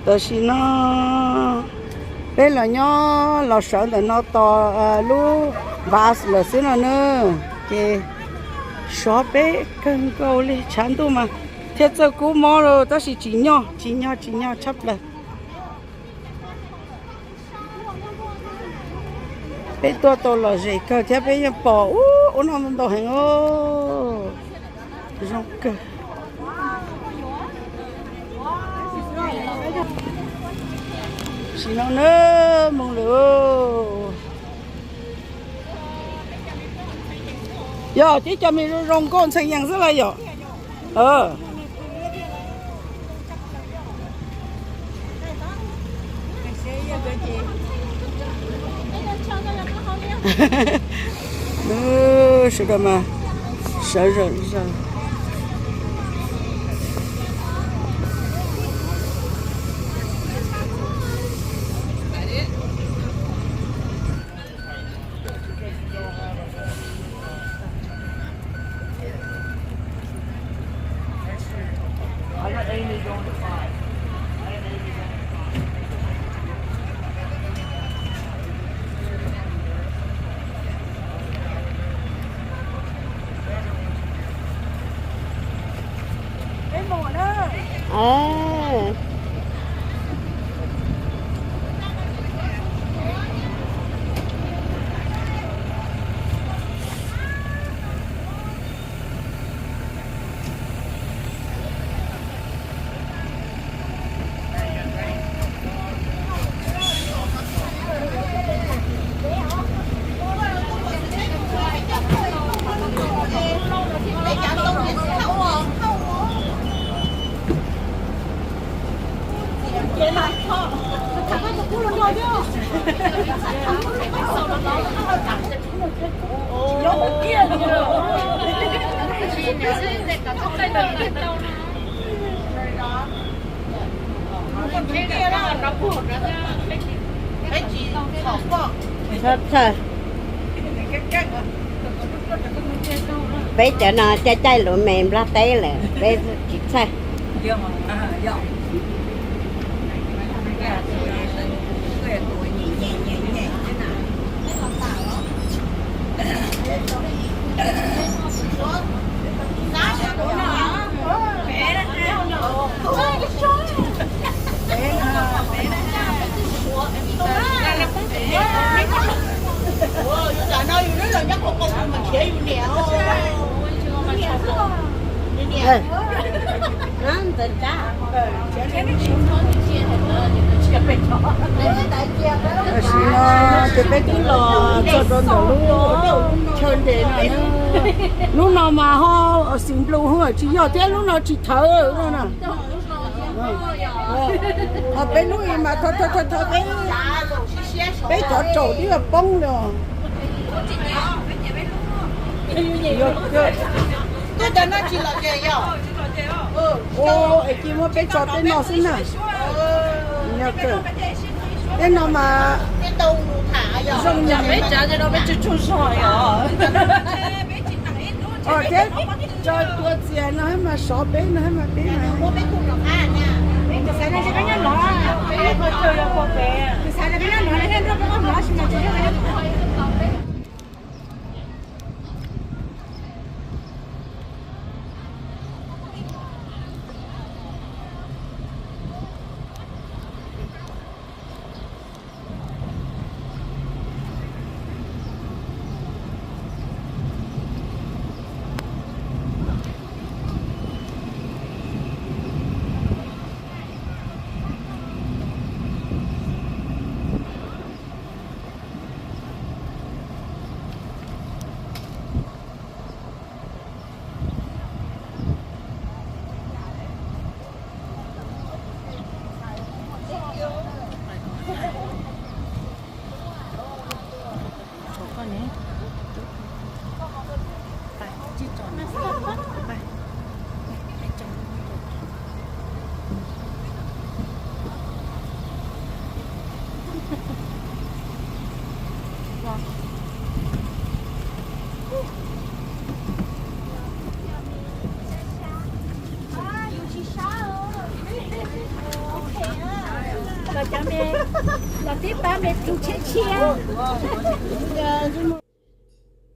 Tam sim no peb los nyob los sawv ntawm no tos lub bus lawm xwb no na, ces sov peb kawg nkaus li, tshav ntuj mas thiaj txawj kub mob lawm tab sis tsim nyog tsim nyog tsim nyog tshaj plaws. Peb tuaj tau lom zem kawg thiab peb yeej pom ub ua noj ntau heev os. Zoo kawg. Sim no na, mus lawm. Yog tib co me zoo zoo nkauj ntxhee yees xwb la yom. Sawv daws mas sawv zawm zaws. Peb cov no caij caij lus me nplog teb lawm peb tsis txhawj. Tam sim no ces peb twb los txog rau ntawm lub chaw nres no. Lub no mas ho xis nplus hwv tsis yog thiab, lub no tsis thawv no na. Ho peb lub ib mas thawv thawv thawv peb, peb cov tsaum twb yuav poob li os. Ua es cia muab peb tso tej no xwb na. Tej no mas zoo peb tsav no peb tsuag tsuag zog os. Thiab tso tua txias no mas sov peb no mas peb mas.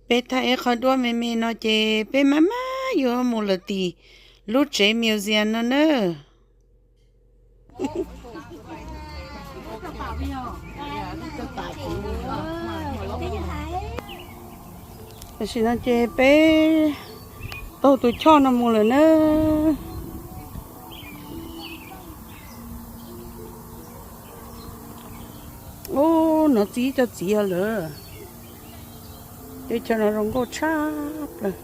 Peb thaij ib qho duab me me no ces peb maj maj yuav mus lawm tim lub tsev museum no na. Tam sim no ces peb taug tus choj no mus lawm na. Ub, no txi cov txiv lawm. Teb chaws no zoo nkauj tshaj plaws.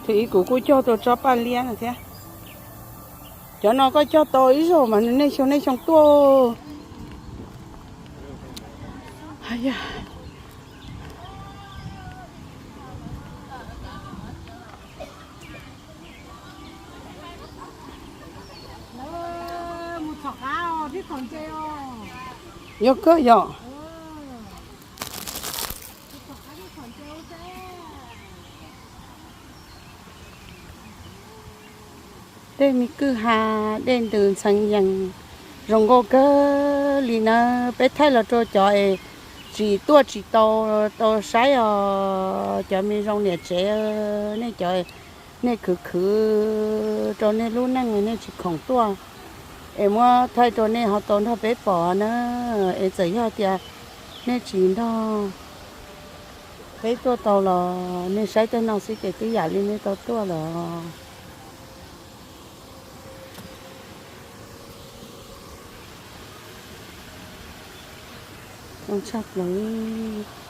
Thaum ub kuv kuj cog tau tsob paj liab no thiab. Cov no koj cog tau ib zaug mas nws niaj xyoo niaj xyoo tuaj. Yog kawg yom. Dej me kwj ha, dej ntws ntxhee yees, zoo nkauj kawg li na. Peb thaij los rau cov es tsis tuaj tsis tau, tau saib os. Cov me zoo niam tsev, nej cov nej khwv khwv rau nej lub neej nej tsis khoom tuaj, es muab thaij rau nej ho tau nrog peb pom na. Es txawm yog tias nej tsis nrog peb tuaj tau los nej saib tej no xwb ces twb yam li nej tau tuaj los. Zoo tshaj plaws.